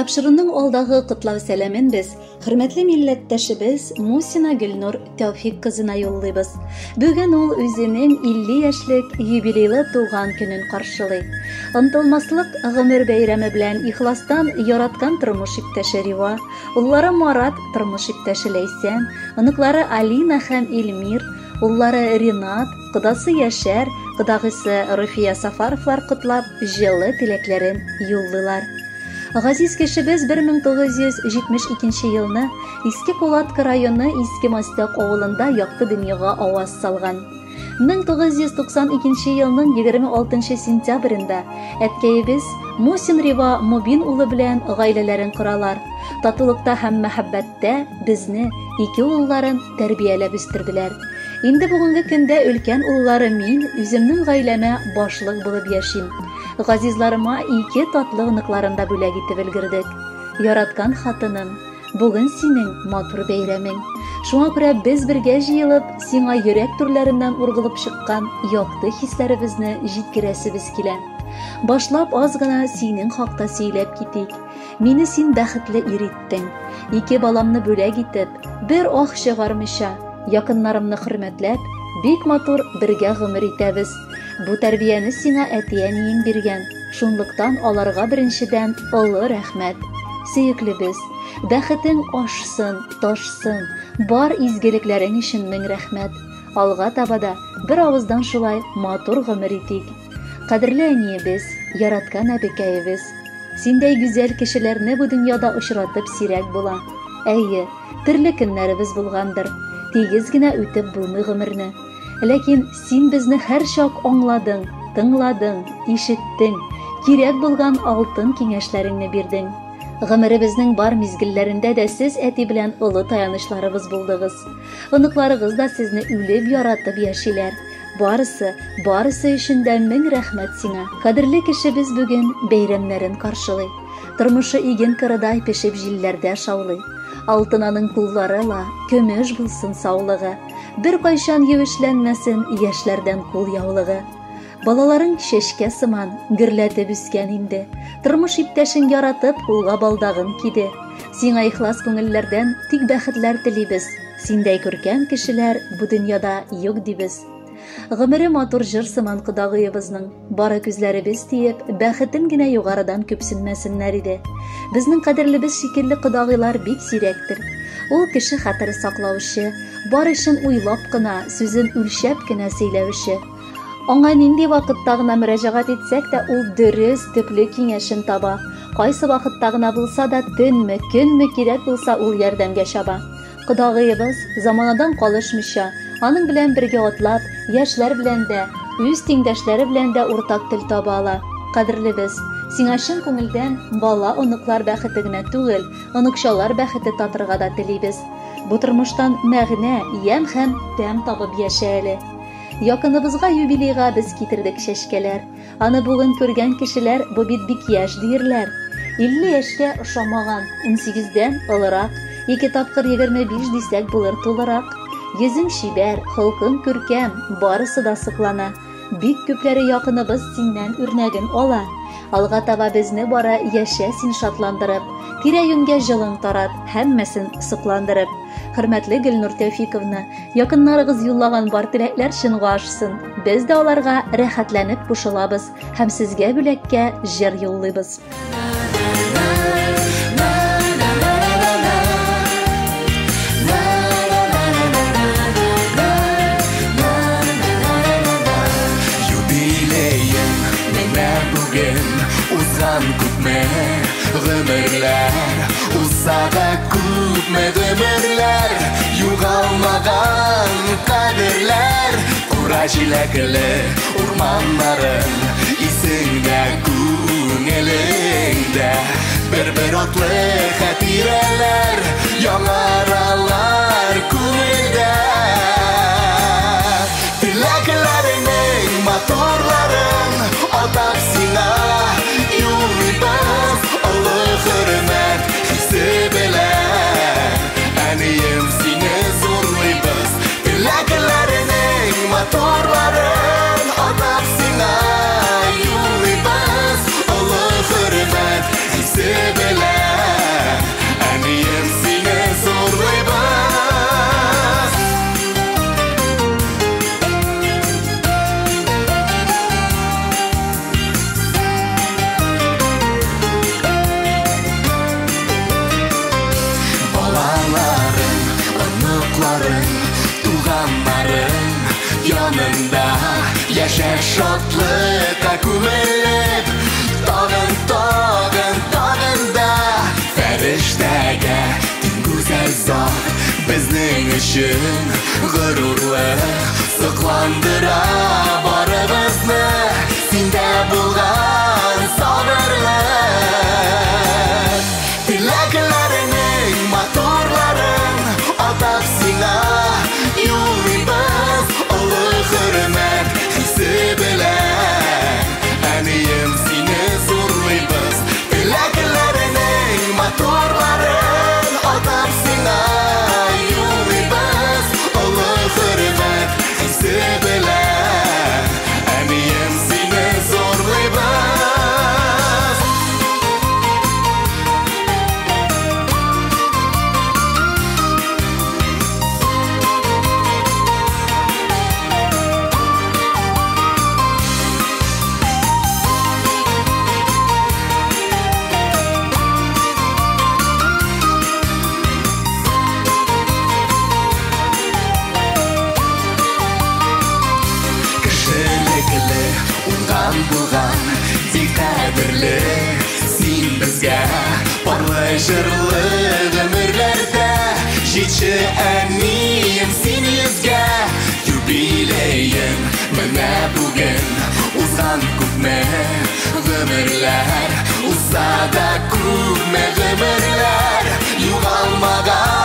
Тапшыруның алдагы котлау сәламен без хөрмәтле милләттәшебез Мусина Гөлнур Тәүфик кызына юллыйбыз. Бүген ул үзенең 50 яшьлек юбилейлы туган көнен каршылый. Онытылмаслык гомер бәйрәме белән ихластан яраткан тормыш иптәше Рива, уллары Марат, тормыш иптәше Ләйсән, оныклары Алина һәм Эльмир, уллары Ринат, кодасы Яшәр, кодагысы Руфия Сафаровлар котлап, җылы теләкләрен юллыйлар. Газиз кешебез 1972 елны Иске Кулатка районы Иске Мостяк авылында якты дөньяга аваз салган. 1992 елның 26 сентябрендә әткәебез Мусин Рива Мубин улы белән гаиләләрен коралар. Татулыкта һәм мәхәббәттә безне, ике улларын тәрбияләп үстерделәр. Инде бүгенге көндә өлкән уллары мин үземнең гаиләмә башлык булып яшим. Газизларыма ике татлы оныкларын да бүләк итеп өлгердек. Яраткан хатыным, бүген синең матур бәйрәмең. Шуңа күрә без бергә җыелып, сиңа йөрәк түрләреннән ургылып чыккан якты хисләребезне җиткерәсебез килә. Башлап аз гына синең хакта сөйләп китик. Мине син бәхетле ир иттең. Ике баламны бүләк итеп, бер ах чыгармыйча, якыннарымны хөрмәтләп, бик матур бергә гомер итәбез. Бу тәрбияне сиңа әти-әниең биргән. Шунлыктан аларга беренчедән олы рәхмәт. Сөеклебез, бәхетең ашсын, ташсын, бар изгелекләрең өчен мең рәхмәт. Алга таба да бер авыздан шулай матур гомер итик. Кадерле әниебез, яраткан әбекәебез, синдәй гүзәл кешеләрне бу дөньяда очратып сирәк була. Әйе, төрле көннәребез булгандыр. Тигез генә үтеп булмый гомерне. Ләкин син безне һәрчак аңладың, тыңладың, ишеттең, кирәк булган алтын киңәшләреңне бирдең. Гомеребезнең бар мизгелләрендә дә сез әти белән олы таянычларыбыз булдыгыз. Оныкларыгыз да сезне үлеп яратып яшиләр. Барысы, барысы өчен дә мең рәхмәт сиңа. Кадерле кешебез бүген бәйрәмнәрен каршылый. Тормышы иген кырыдай пешеп җилләрдә шаулый. Алтын аның куллары ла, көмеш булсын саулыгы. Бер кайчан юешләнмәсен яшьләрдән кул яулыгы. Балаларың чәчкә сыман, гөрләтеп үскән инде. Тормыш иптәшең яратып, кулга балдагын киде. Сиңа ихлас күңелләрдән тик бәхетләр телибез. Синдәй күркәм кешеләр бу дөньяда юк дибез. Гомере матур җыр сыман кодагыебызның. Бары күзләребез тиеп, бәхетен генә югарыдан күпсенмәсеннәр иде. Безнең кадерлебез шикелле кодагыйлар бик сирәктер. Ул кеше хәтере саклаучы, бар эшен уйлап кына, сүзен үлчәп кенә сөйләүче. Аңа нинди вакытта гына мөрәҗәгать итсәк тә, ул дөрес, төпле киңәшен таба. Кайсы вакытта гына булса да, төнме, көнме кирәк булса, ул ярдәмгә чаба. Кодагыебыз заманадан калышмыйча, аның белән бергә атлап, яшьләр белән дә, үз тиңдәшләре белән дә уртак тел таба ала. Кадерлебез, сиңа чын күңелдән бала оныклар бәхете генә түгел, оныкчалар бәхете татырга да телибез. Бу тормыштан мәгънә, ямь һәм тәм табып яшә әле. Якыныбызга юбилейга без китердек чәчкәләр. Аны бүген күргән кешеләр бу бит бик яшь диерләр. 50 яшькә ошамаган, 18-дән олырак, ике тапкыр 25 дисәк булыр тулырак. Йөзең чибәр, холкың күркәм, барысы да соклана. Бик күпләре якыныбыз синнән үрнәген ала. Алга таба безне бары яшә син шатландырып, тирә-юньгә җылың тарат, һәммәсен сокландырып. Хөрмәтле Гөлнур Тәүфиковна, якыннарыгыз юллаган бар теләкләр чынга ашсын. Без дә аларга рәхәтләнеп кушылабыз һәм сезгә бүләккә җыр юллыйбыз. Юбилеең менә бүген узган күпме гомерләр, узса да күпме гомерләр, югалмаган кадерләр, кура җиләкле урманнарың исеңдә, күңелеңдә, бер-бер атлы хатирәләр яңаралар күңелдә. Теләкләреңнең матурларын атап сиңа юллыйбыз, олы хөрмәт хисе белән әнием сине зурлыйбыз. Теләкләреңнең матурларын атап сиңа юллыйбыз, олы хөрмәт хисе белән янында яшә шатлыкка күмелеп, тагын, тагын, тагын да фәрештәгә тиң гүзәл зат, безнең өчен горурлык, сокландыра барыбызны синдә булган сабырлык. Теләкләреңнең матурларын атап сиңа юллыйбыз, олы хөрмәт хисе белән, әнием, сине зурлыйбыз. Теләкләреңнең матурларын атап сиңа юллыйбыз, олы хөрмәт хисе белән, әнием, сине зурлыйбыз. Кешелекле, уңган булган, бик кадерле син безгә, парлы җырлы гомерләрдә җитше, әнием, син йөзгә. Юбилеең менә бүген, узган күпме гомерләр, узса да күпме гомерләр, югалмаган